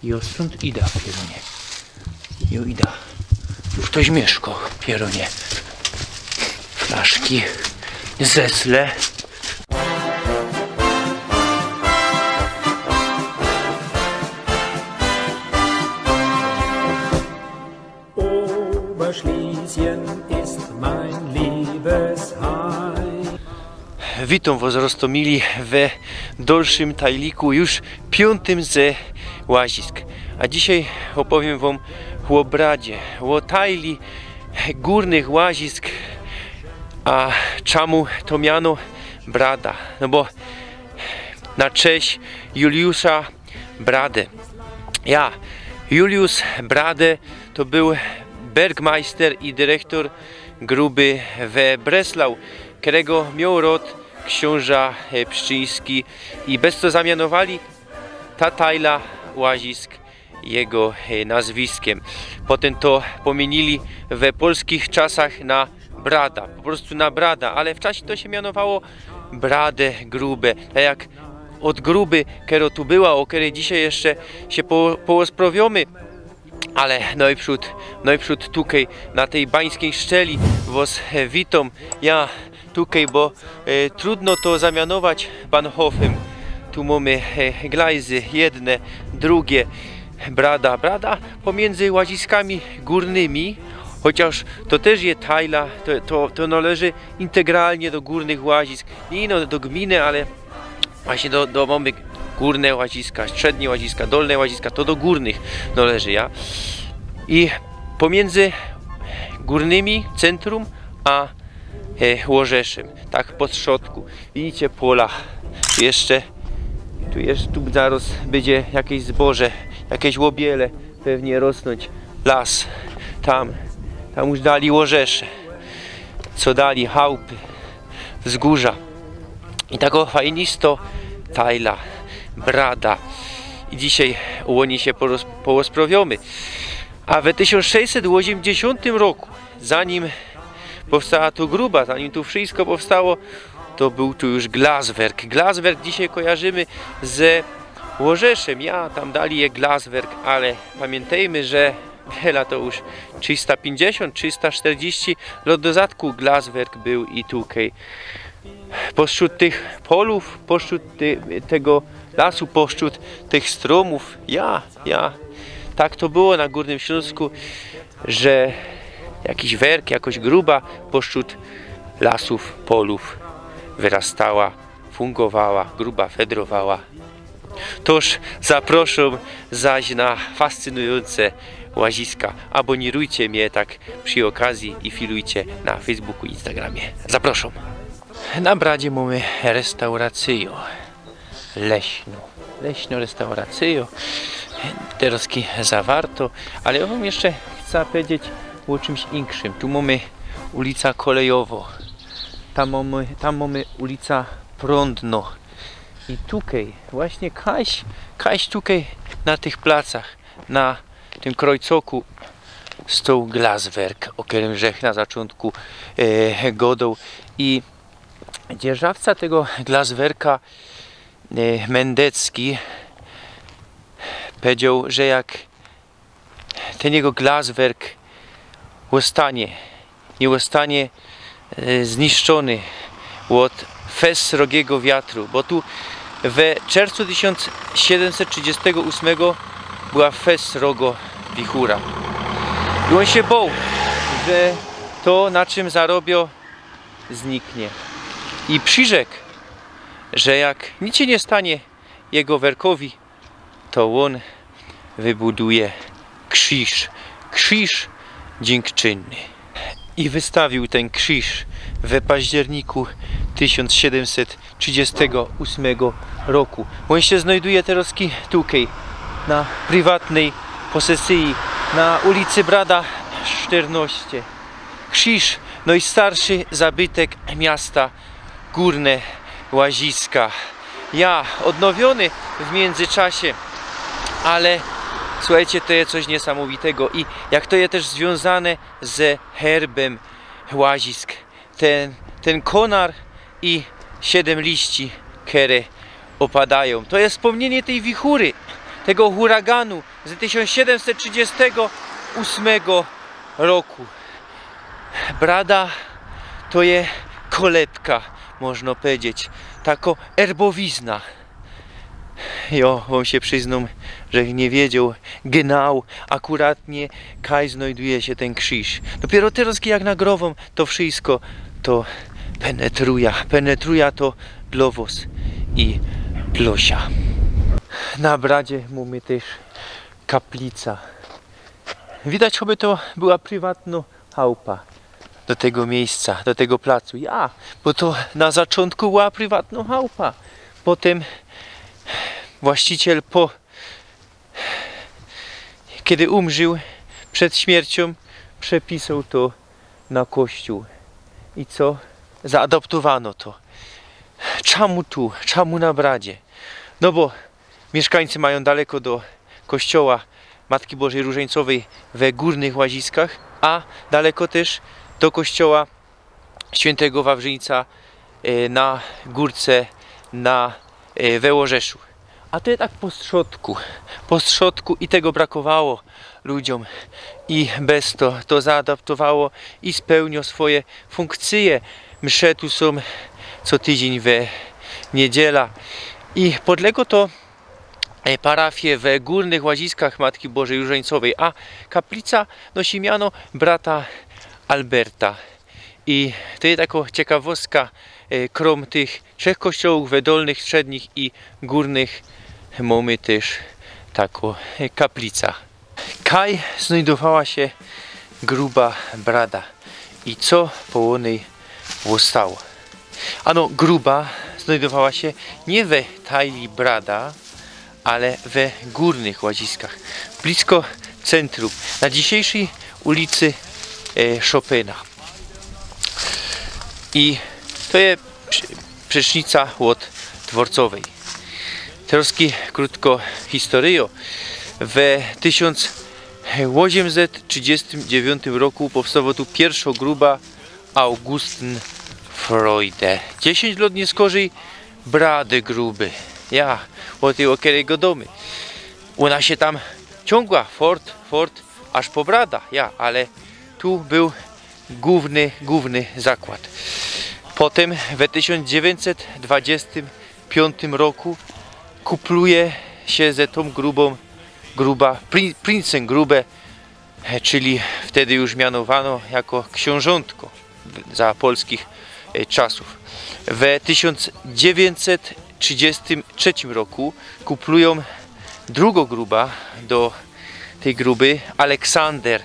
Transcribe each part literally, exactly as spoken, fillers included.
Jo stōnd ida, pierōnie. Jo ida. Tu ftoś miyszko, pierōnie. Flaszki. Zesle. Oberschlesien ist mein Liebesheim. Witōm wos, Rostōmili, we dalszym tajliku, już piōntym ze łazisk. A dzisiej ôpowiym wōm ô Bradzie, ô tajli gōrnych łazisk. A czymu to miano Brada? No bo na cześć Juliusza Brady. Ja, Julius Brady to bōł bergmajster i dyrechtōr gruby we Breslau, kerego mioł rod ksiōnża, e, Pszczyński, i bez to zamianowali ta tajla łazisk jego, e, nazwiskym. Potym to pōmiyniōli we polskich Czasach na Brada, po prostu na Brada, ale w czasie to sie mianowało Brady Grube, tak jak ôd gruby, kero tu była, ô kerej dzisiej jeszcze sie po-, poôsprŏwiymy. Ale nojprzōd, nojprzōd tukej, na tyj bańskij szczeli, wos, e, witōm. Ja tukej, bo, e, trudno to zamianować Bahnhofym. Tu mōmy, e, glajzy, jedne, drugie. Brada, Brada pōmiyndzy łaziskami gōrnymi, chociŏż to tyż je tajla, to, to, to nŏleży integralnie do Gōrnych Łazisk. Niy ino do gminy, ale właśnie do, do, mōmy Gōrne Łaziska, Strzednie Łaziska, Dolne Łaziska, to do Gōrnych nŏleży, ja. I pōmiyndzy Gōrnymi, centrum, a, e, Ôrzeszym, tak po strzodku. Widzicie pola. Jeszcze, tu jeszcze, tu zarŏz bydzie jakeś zboże, jakeś ôbiele pewnie rosnōńć. Las, tam, tam już dali Ôrzesze. Co dali? Chałpy, wzgōrza. I takŏ fajnistŏ tajla, Brada. I dzisiej ô ni sie poros-, poôsprŏwiymy. A we tysiōnc sześćset ôziymdziesiōntym roku, zanim powstała tu gruba, zanim tu wszystko powstało, to bōł tu już Glaswerk. Glaswerk dzisiej kojarzymy ze Ôrzeszym. Ja, tam dali je Glaswerk, ale pamiyntejmy, że wiela to już, trzysta piyńćdziesiōnt, trzysta sztyrdziści lŏt do zadku Glaswerk bōł i tukej. Pośrōd tych polōw, pośrōd ty-, tego lasu, pośrōd tych strōmōw, ja, ja. Tak to było na Gōrnym Ślōnsku, że jakiś werk, jakŏś gruba pośrōd lasōw, polōw wyrastała, fungowała, gruba fedrowała. Tōż zaprŏszōm zaś na fascynujōnce łaziska. Abōnirujcie mie tak przi ôkazji i filujcie na Facebooku i Instagramie. Zaprŏszōm. Na Bradzie mōmy restauracyjŏ leśnŏ. Leśnŏ restauracyjŏ. Terŏz ki zawarto, ale jŏ wōm jeszcze chcã pedzieć ô czymś inkszym. Tu mōmy ulica Kolejowŏ. Tam mōmy, tam mōmy ulica Prōndnŏ. I tukej, właśnie kaś, kaś tukej na tych placach, na tym krojcoku stoł Glaswerk, ô kerym żech na zaczōntku, e, gŏdoł. I dzierżawca tego Glaswerka, e, Mendecki, pedzioł, że jak tyn jego Glaswerk ôstanie, niy ôstanie, e, zniszczōny ôd fest srogigo wiatru, bo tu we czerwcu tysiōnc siedymset trzidziestego ôsmego była fest srogŏ wichura. I ôn sie boł, że to, na czym zarobiŏ, zniknie. I przirzekł, że jak nic sie niy stanie jego werkowi, to ôn wybuduje krziż, krziż dzinkczynny. I wystawiōł tyn krziż we październiku tysiōnc siedymset trzidziestego ôsmego roku. Ôn sie znajduje terŏz ki-, tukej, na priwatnyj posesyji, na ulicy Brada sztyrnŏście. Krziż, nojstarszy zabytek miasta Gōrne Łaziska. Ja, ôdnowiōny w miyndzyczasie, ale słuchejcie, to je coś niysamowitego i jak to je tyż zwiōnzane ze herbym Łazisk. Tyn, tyn kōnar i siedym liści, kere ôpadajōm. To je spōmniynie tyj wichury. tego huraganu z tysiōnc siedymset trzidziestego ósmego roku. Brada to je kolepka, można powiedzieć, takŏ erbowizna. Jo, wōm sie prziznōm, że niy wiedzioł genau, akuratnie kaj znajduje sie tyn krziż. Dopiyro teroz, jak nagrowōm to wszysko, to penetruja, penetruja to dlŏ wŏs i dlŏ sia. Na bradzie mōmy tyż kaplica. Widać, choby to była priwatnŏ chałupa do tego miejsca, do tego placu. Ja, bo to na zaczōntku była priwatnŏ chałupa. Potym właściciel po, kej umrził, przed śmierciōm przepisoł to na kościōł. I co? Zaadoptowano to. Czymu tu? Czymu na bradzie? No bo miyszkańcy majōm daleko do kościoła Matki Bożej Różańcowej we Gōrnych Łaziskach, a daleko tyż do kościoła świyntego Wawrzińca, e, na gōrce, na, e, we Ôrzeszu. A to je tak po strzodku, po strzodku i tego brakowało ludziōm. I bez to, to zaadoptowało i spełniŏ swoje funkcje. Msze tu sōm co tydziyń we niydziela. I podlegało to, e, parafie we Gōrnych Łaziskach Matki Bożej Różańcowej, a kaplica nosi miano brata Alberta. I to je takŏ ciekawostka, e, krōm tych trzech kościołōw we Dolnych, Strzednich i Gōrnych mōmy tyż takŏ, e, kaplica. Kaj znajdowała sie gruba brada i co po ōnej ôstało? Ano, gruba znajdowała sie niy we tajli brada, ale we Gōrnych Łaziskach, blisko centrum, na dzisiyjszyj ulicy, e, Chopina. I to je prze-, przecznica ôd Dworcowej. Teroz krōtko historyjŏ. We tysiōnc ôziymset trzidziestym dziewiōntym roku powstała tu piyrszŏ gruba Augustyn Freude. Dziesiyńć lŏt niy skorzij brady gruby. Ja, ô tyj, ô kerej godōmy. Ôna sie tam ciōngła, fort, fort, aż po brada. Ja, ale tu bōł głōwny, głōwny zakład. Potym we tysiōnc dziewiyńćset dwadziestym piōntym roku kupluje sie ze tōm grubōm, gruba, prin-, princyn grube, e, czyli wtedy już mianowano jako ksiōnżōntko w-, za polskich, e, czasōw. We tysiōnc dziewiyńćset trzidziestym trzećim roku kuplujōm drugõ grubã do tyj gruby, Aleksander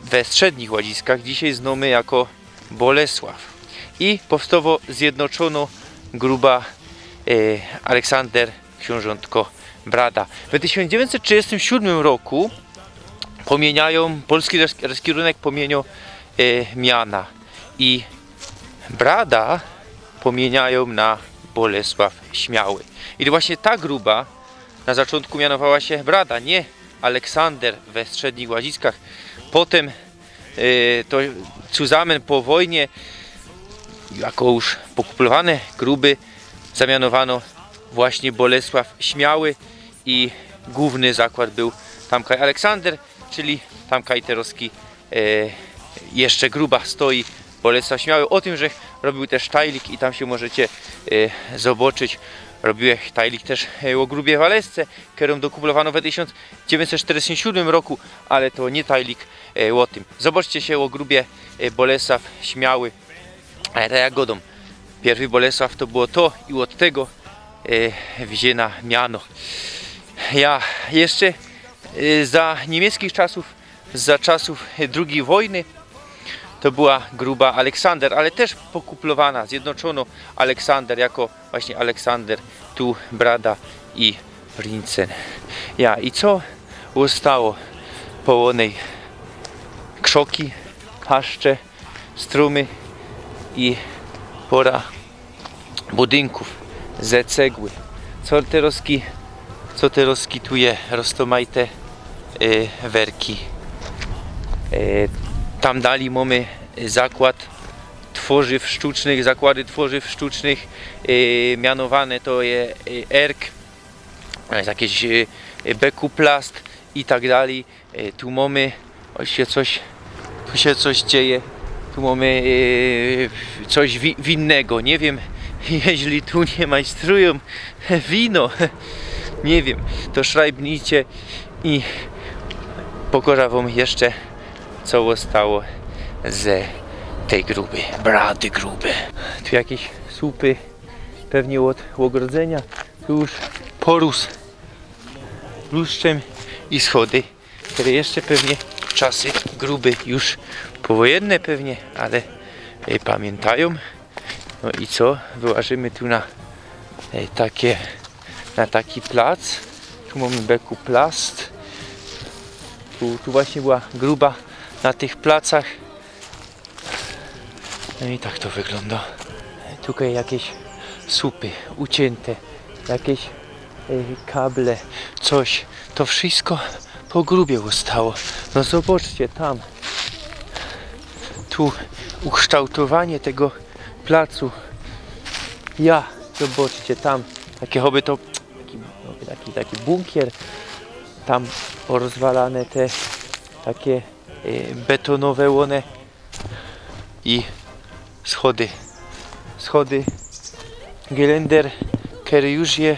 we Strzednich Łaziskach, dzisiej znōmy jako Bolesław. I powstała zjednoczōnŏ gruba, e, Aleksander, ksiōnżōntko Brada. We tysiōnc dziewiyńćset trzidziestym siódmym roku pōmiyniajōm, polski res-, reskirunek pōmiyniŏ, e, miana. I Brada pōmiyniajōm na Bolesław Śmiały. I właśnie ta gruba na zaczōntku mianowała sie Brada, niy Aleksander we Strzednich Łaziskach. Potym, e, to cuzamen po wojnie, jako już pokuplowano gruby, zamianowano właśnie Bolesław Śmiały i głōwny zakład bōł tamkaj Aleksander, czyli tamkaj terŏzki, e, jeszcze gruba stoi Bolesław Śmiały. Ô tym, żech robiōł tyż tajlik i tam sie możecie, e, zobaczyć. Robiłech tajlik tyż, e, ô grubie Walesce, kerōm dokuplowano we tysiōnc dziewiyńćset sztyrdziestym siódmym roku, ale to niy tajlik, e, ô tym. Zobaczcie sie ô grubie, e, Bolesław Śmiały. A ja tak jak godōm, piyrwy Bolesław to było to i ôd tego, e, wziyna miano. Ja jeszcze, e, za niymiecczich czasōw, za czasōw, e, drugij wojny, to była gruba Aleksander, ale tyż pokuplowana, zjednoczōnŏ Aleksander jako właśnie Aleksander, tu Brada i Princyn. Ja, i co ôstało po ônej? Krzoki, paszcze, strōmy i pora budynkōw ze cegły. Co terŏzki, co terŏzki tu je? Roztōmajte, e, werki. E, tam dalij mōmy zakład twŏrzyw sztucznych, zakłady twŏrzyw sztucznych, e, mianowane to je, e, ERK, e, jakeś, e, e, bekuplast i tak dalij. E, tu mōmy, o, sie coś, tu sie coś dzieje. Tu mōmy, e, coś wi-, winnego. Niy wiym, jeźli tu niy majstrujōm wino, niy wiym, to szrajbnijcie i pokŏżã wōm jeszcze, co ôstało ze tyj gruby, brady gruby. Tu jakeś słupy, pewnie ôd ôgrodzeniŏ. Tu już porōs pluszczym i schody, kere jeszcze pewnie w czasy gruby, już powojenne pewnie, ale, e, pamiyntajōm. No i co? Wyłażymy tu na, e, takie, na taki plac. Tu mōmy bekuplast. Tu, tu właśnie była gruba na tych placach. No i tak to wyglōndo. Tukej jakeś słupy uciynte, jakeś, e, kable, coś. To wszystko po grubie ôstało. No zobaczcie tam. Tu ukształtowanie tego placu. Ja, zobaczcie tam. Takie choby to taki, taki, taki bunkier. Tam porozwalane te takie, e, betonowe ône i schody. Schody. Gelender, kery już je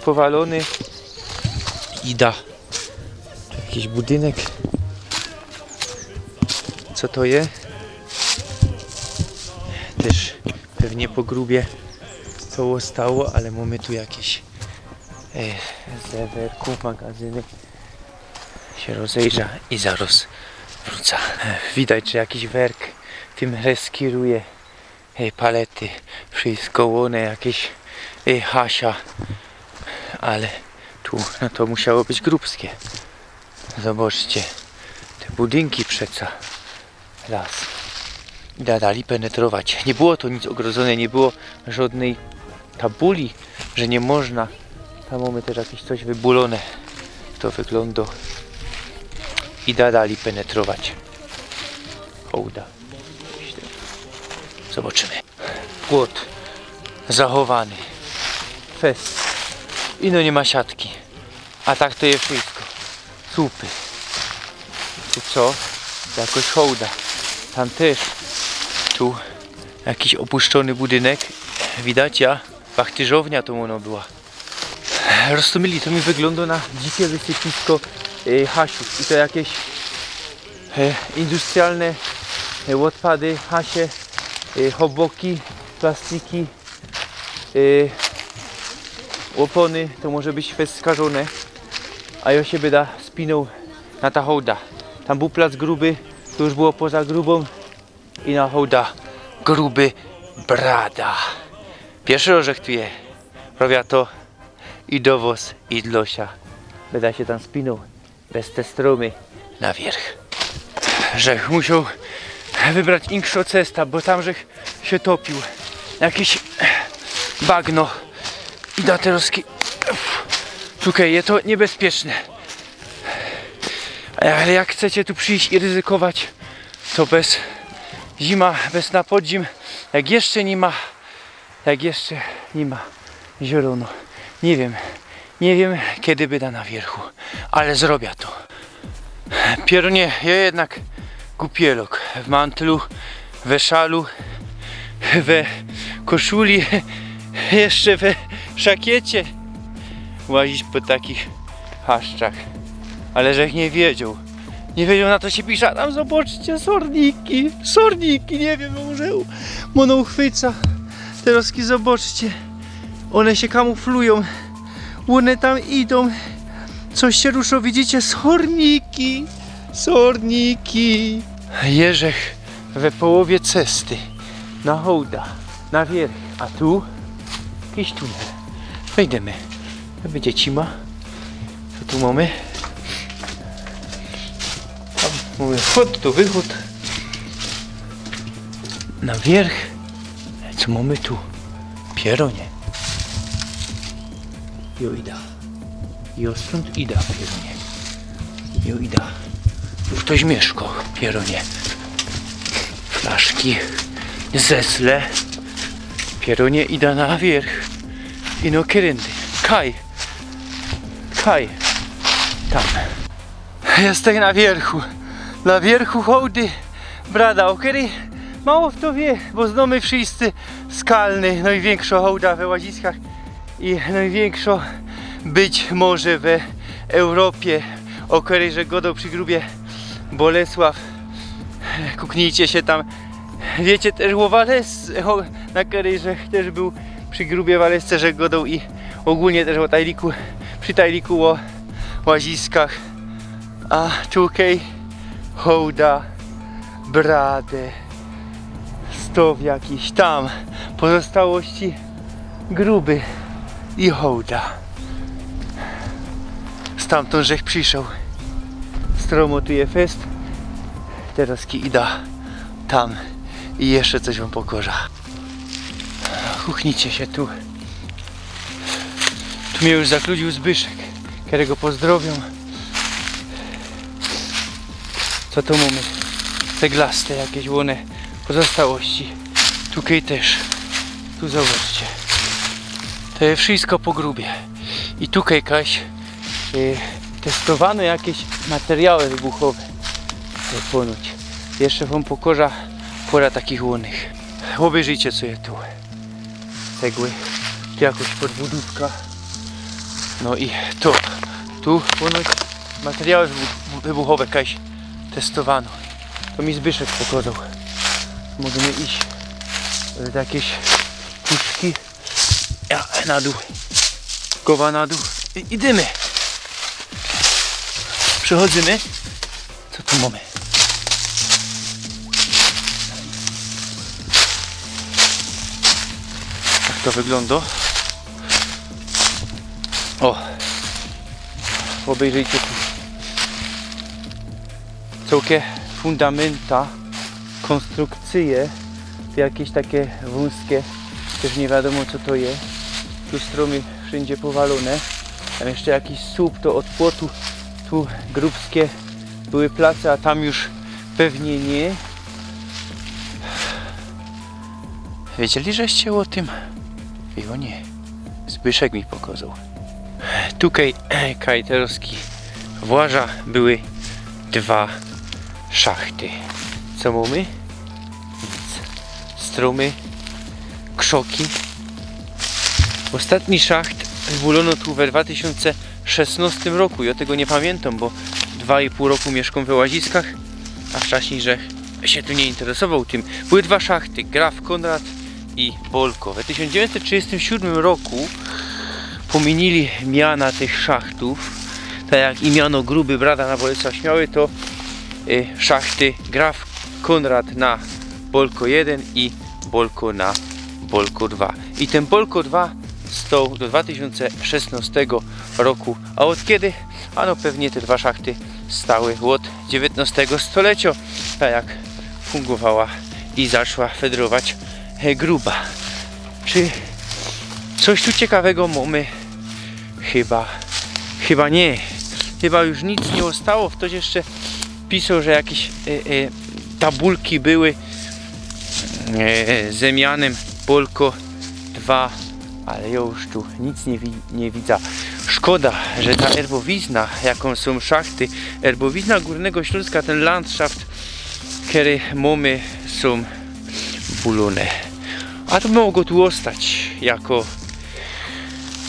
powalōny. Ida. Tu jakiś budynek. Co to je? Tyż pewnie po grubie to ôstało, ale mōmy tu jakiś, e, ze werkōw, magazyny. Sie rozejrzã i zarŏz wrōcã. E, widać, że jakiś werk tym reskiruje. Ej, palety, wszystko, ône, jakeś, ej, hasia. Ale tu, no to musiało być grubskie. Zobaczcie, te budynki przeca. Las. I da-, dali penetrować. Nie było to nic ogrodzone, nie było żodnyj tabuli, że nie można. Tam mōmy tyż jakeś coś wybulōne. To wyglōndo. I da-, dali penetrować. Hołda. Zobaczymy. Płot zachowany. Fest. I no niy ma siatki. A tak to je wszystko. Słupy. Tu co? Jakoś hołda. Tam tyż. Tu jakiś ôpuszczōny budynek. Widać, ja? Wachtyżownia to ôno była. Roztōmili, to mi wyglōndo na dzikie wysypisko, e, hasiōw. I to jakeś, e, industrialne, e, ôdpady, hasie, e, hoboki, plastiki, e, ôpōny, to może być fest skażōne. A jo sie byda spinōł na ta hołda. Tam bōł plac gruby, to już było poza grubōm. I na hołda gruby brada. Piyrszy roz żech tu je. Robia to i do wŏs, i dlŏ sia. Byda sie tam spinōł bez te strōmy na wiyrch. Żech musioł wybrać inkszõ cestã, bo tam żech sie topiōł. Jakeś bagno. I da terŏz ki-, tukej je to niebezpieczne. Ale jak chcecie tu prziś i ryzykować, to bez zima, bez na podzim, jak jeszcze niy ma, jak jeszcze niy ma zielono. Niy wiym, niy wiym, kedy byda na wiyrchu, ale zrobia to. Pierōnie, jo jednak gupielok w mantlu, we szalu, we koszuli, jeszcze we szakiecie łazić po takich haszczach. Ale żech niy wiedzioł. Niy wiedzioł, na to sie pisze, a tam zobaczcie, sorniki, sorniki, niy wiym, może u-, mōno uchwyca. Terŏz ki zobaczcie, ône sie kamuflujōm, ône tam idōm, coś sie ruszo, widzicie, sorniki, sorniki. Jo żech we połowie cesty, na hołda, na wiyrch, a tu jakiś tunel. Wejdymy. Wejdziecie ma. Co tu mōmy? Tam mōmy wchod, tu wychod. Na wiyrch. Co mōmy tu? Pierōnie. Jo ida. Jo stōnd ida, pierōnie. Jo ida. Tu ftoś miyszko, pierōnie. Flaszki. Zesle. Pierōnie, ida na wiyrch. Ino keryndy. Kaj. Kaj. Tam. Jŏstech na wiyrchu. Na wiyrchu hołdy brada, ô kerej mało fto wiy, bo znōmy wszyscy Skalny, nojwiynkszŏ hołda we Łaziskach i nojwiynkszŏ być może we Europie, ô kerejże gŏdoł przi grubie Bolesław. Kuknijcie sie tam. Wiycie tyż ô Walesce, ô, na kerejże tyż bōł przi grubie Walesce, że gŏdoł i ôgōlnie tyż ô Tajliku, przi Tajliku ô Łaziskach. A tukej hołda brade. Stow jakiś tam. Pozostałości gruby i hołda. Stamtōnd żech przyszoł. Stromo tu je fest. Terŏz ki ida tam i jeszcze coś wōm pokŏża. Kuknijcie sie tu. Tu mie już zakludził Zbyszek, kerego pozdrowiōm. Co tu mōmy? Ceglaste jakeś ône pozostałości. Tukej tyż. Tu zobaczcie. To je wszysko po grubie. I tukej jakaś, y, testowane jakeś materiały wybuchowe. To ponoć. Jeszcze wōm pokŏża pora takich ônych. Ôbejrzyjcie, co je tu. Cegły. Tu jakoś podbudōwka. No i to. Tu ponoć materiały wybu-, wybuchowe jakaś testowano. To mi Zbyszek pokŏzoł. Możemy iść. Jakieś puszki. Ja, na dół. Głowa na dół. I, idymy. Przechodzymy. Co tu mōmy? Tak to wyglōndŏ. Ô. Ôbejrzyjcie tu. Cołkie fundamenta, kōnstrukcyje, jakieś takie wōnske, tyż niy wiadōmo, co to je. Tu stromy wszyndzie powalōne. Tam jeszcze jakiś słup, to ôd płotu. Tu grubske były place, a tam już pewnie niy. Wiedzieli żeście ô tym? Jo niy. Zbyszek mi pokŏzoł. Tukej, e, kaj terŏz ki właża, były dwa szachty. Co mōmy? Nic. Stromy, krzoki. Ôstatni szacht wybulōno tu we dwa tysiōnce szesnŏstym roku. Jo tego niy pamiyntam, bo dwa i pōł roku miyszkōm we Łaziskach, a wczaśnij żech sie tu niy interesowoł tym. Były dwa szachty, Graf Konrad i Bolko. We tysiōnc dziewiyńćset trzidziestym siōdmym roku pomiynieli miana tych szachtōw, tak jak i miano gruby brada na Bolesław Śmiały, to, y, szachty Graf Konrad na Bolko jedyn i Bolko na Bolko dwa. I tyn Bolko dwa stoł do dwa tysiōnce szesnŏstego roku. A ôd kedy? Ano pewnie te dwa szachty stały ôd dziewiyntnŏstego stoleciŏ, tak jak fungowała i zaczła fedrować, e, gruba. Czy coś tu ciekawego mōmy? Chyba, chyba niy. Chyba już nic niy ôstało. Ftoś jeszcze pisoł, że jakeś, e, e, tabulki były, e, ze mianym Bolko dwa, ale jo już tu nic niy wi-, niy widza. Szkoda, że ta erbowizna, jakōm sōm szachty, erbowizna Gōrnego Ślōnska, tyn landszaft, kery mōmy, sōm bulōne. A to mogło tu ôstać jako,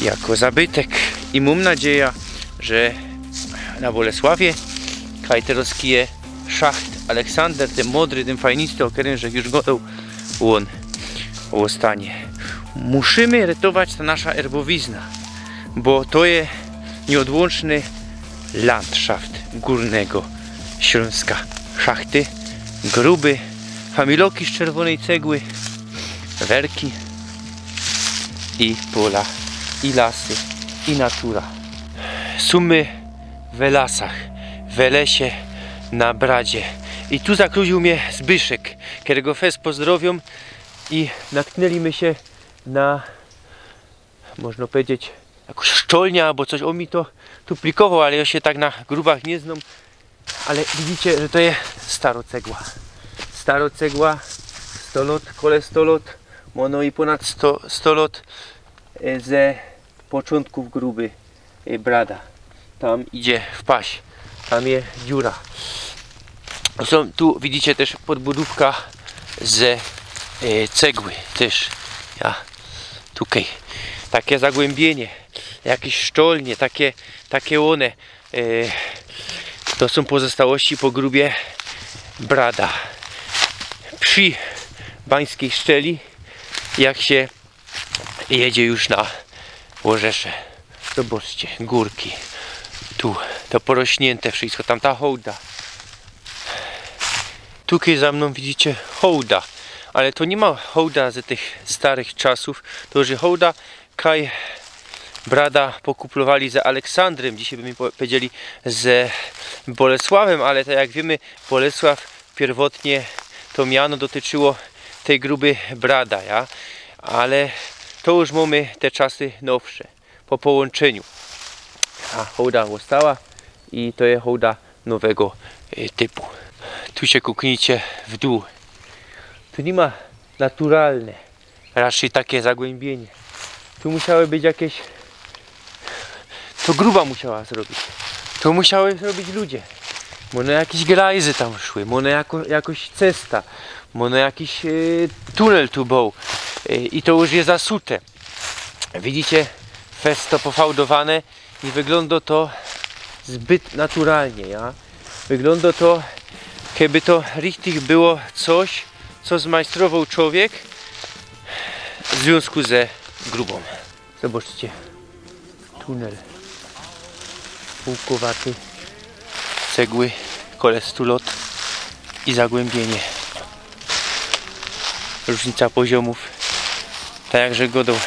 jako zabytek. I mōm nadzieja, że na Bolesławie, kaj terŏz ki je szacht Aleksander, tyn modry, tyn fajnisty, ô kerym żech już gŏdoł, ôn ôstanie. Musimy retować ta nasza erbowizna, bo to je niyodłōnczny landszaft Gōrnego Ślōnska. Szachty, gruby, familoki z czerwōnyj cegły, werki i pola, i lasy, i natura. Sōm my we lasach, we lesie, na bradzie. I tu zakludziōł mie Zbyszek, kerego fest pozdrowiōm. I natknyli my sie na, można pedzieć, jakoś szczolnia abo coś. Ôn mi to tu plikowoł, ale jo sie tak na grubach niy znōm. Ale widzicie, że to je staro cegła. Staro cegła, sto lŏt, kole sto lŏt, mŏ ône i pōnad sto, sto lŏt, e, ze poczōntkōw gruby, e, brada. Tam idzie w paś. Tam je dziura. Sōm, tu widzicie tyż podbudōwka ze e, cegły tyż. Ja. Tukej. Take zagłymbienie. Jakeś szczolnie, take, take ône. E, to sōm pozostałości po grubie Brada. Przi Bańskij Szczeli, jak sie jedzie już na Ôrzesze. Zobaczcie, gōrki. Tu, to porośniynte wszystko, tam ta hołda. Tukej za mnōm widzicie hołda, ale to niy ma hołda ze tych starych czasōw, to już hołda, kaj Brada pokuplowali ze Aleksandrym, dzisiej by mi po- powiedzieli ze Bolesławym, ale tak jak wiymy, Bolesław piyrwotnie to miano dotyczyło tyj gruby Brada, ja? Ale to już mōmy te czasy nowsze, po połōnczyniu. A hołda ôstała i to je hołda nowego e, typu. Tu sie kuknijcie w dōł. Tu niy ma naturalne, raczyj take zagłymbienie. Tu musiały być jakeś, to gruba musiała zrobić. To musiały zrobić ludzie. Bo no jakieś glajzy tam szły, bo no jako, jakoś cesta, bo no jakiś e, tunel tu bōł. E, i to już je zasute. Widzicie, fest to pofałdowane i wyglōndo to zbyt naturalnie, ja? Wyglōndo to, keby to richtig było coś, co zmajstrowoł człowiek w związku ze grubōm. Zobaczcie, tunel półkowaty, cegły, kole stulot i zagłymbienie. Różnica poziōmōw. Tak jak żech godoł,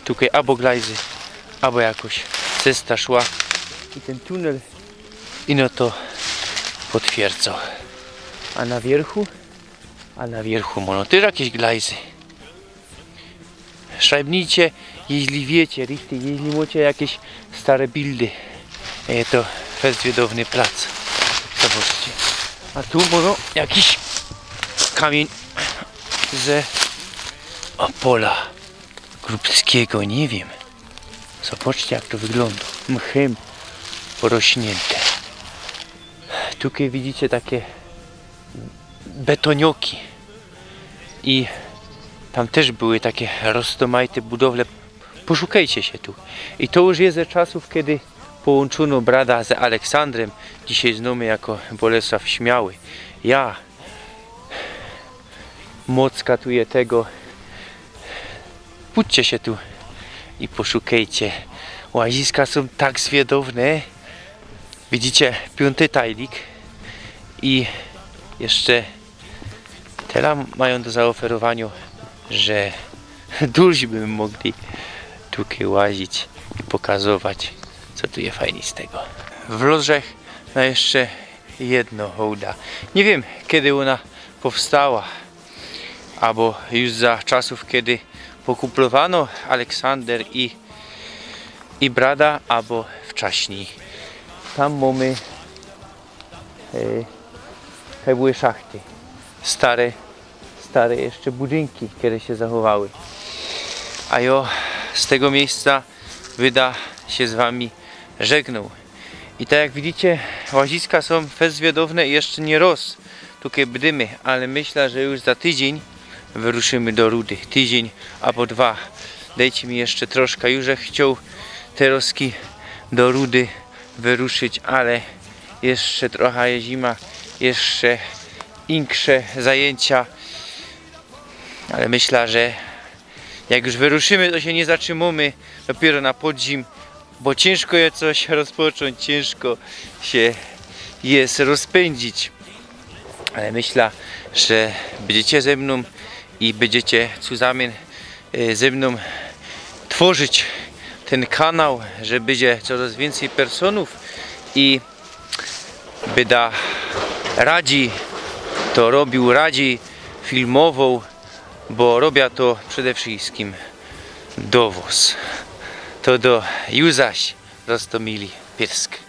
tukej abo glajzy, abo jakoś cesta szła. I tyn tunel ino to potwierdzo. A na wierchu? A na wierchu mono tyż jakeś glajzy. Szajbnijcie, jeźli wiycie, richtig, jeźli mocie jakeś stare bildy. E, to fest wiedowny plac. Zobaczcie. A tu mono jakiś kamiyń ze Opola Grubskigo, niy wiym. Zobaczcie, jak to wyglōndo. Mchym porośniynte. Tukej widzicie take betonioki. I tam tyż były take roztomajte budowle. Poszukejcie sie tu. I to już je ze czasōw, kedy połōnczōno Brada z Aleksandrym. Dzisiej znōmy jako Bolesław Śmiały. Ja Mocka tu je tego. Pōdźcie sie tu i poszukejcie. Łaziska sōm tak zwiedowne. Widzicie, piōnty tajlik. I jeszcze tela majōm do zaoferowaniŏ, że dłużij by mogli tukej łazić i pokazować, co tu je fajnistego. Wlŏzł żech na jeszcze jedno hołda. Niy wiym, kedy ôna powstała, abo już za czasōw, kedy pokuplowano Aleksander i, i Brada, abo wczaśnij. Tam mōmy, e, te były szachty. Stare, stare jeszcze budynki, kedy sie zachowały. A jŏ z tego miejsca byda sie z wami żegnōł. I tak jak widzicie, łaziska sōm fest zwiedowne i jeszcze niy roz tukej bydymy, ale myśla, że już za tydziyń wyruszymy do Rudy. Tydziyń abo dwa. Dejcie mi jeszcze troszka, już żech chcioł terŏzki do Rudy wyruszyć, ale jeszcze trocha je zima, jeszcze inksze zajyncia. Ale myśla, że jak już wyruszymy, to sie niy zatrzimōmy dopiero na podzim, bo ciynżko je coś rozpoczōńć, ciynżko sie je rozpyńdzić. Ale myśla, że bydziecie ze mnōm i bydziecie cuzamiyn, e, ze mnōm tworzyć tyn kanał, że bydzie coroz wiyncyj personōw i byda radzi to robiōł, radzi filmowoł, bo robia to przede wszyjskim do wŏs. To do juzaś, Roztōmili Pyrsk.